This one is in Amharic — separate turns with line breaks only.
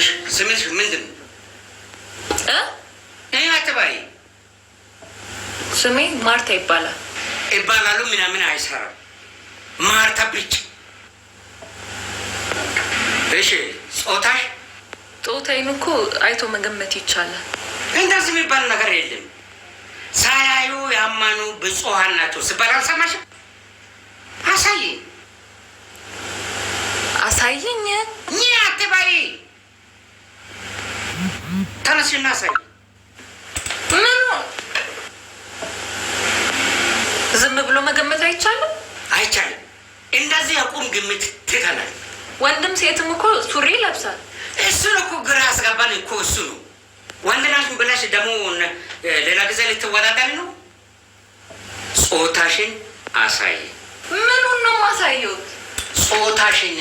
እሺ ስምሽ ምንድን ነው? እ አትበይ።
ስሜ ማርታ ይባላል።
ይባላሉ ምናምን አይሰራም። ማርታ ብቻ። እሺ ጾታሽ?
ጾታዬን እኮ አይቶ መገመት ይቻላል።
እንደዚህ የሚባል ነገር የለም። ሳያዩ ያመኑ ብፁዓን ናቸው ሲባል አልሰማሽም? አሳይኝ።
አሳይኝ።
እኚህ አትበይ። ተነስሽና አሳይ።
ምኑ? ዝም ብሎ መገመት አይቻልም?
አይቻልም። እንደዚህ የቁም ግምት ትተናል።
ወንድም ሴትም እኮ ሱሪ ይለብሳል።
እሱን እኮ ግራ ያስገባን እኮ እሱ ነው። ወንድ ናሽ ብለሽ ደግሞ ሌላ ጊዜ ልትወዳደሪ ነው። ጾታሽን አሳይ።
ምኑን ነው የማሳየው?
ጾታሽን።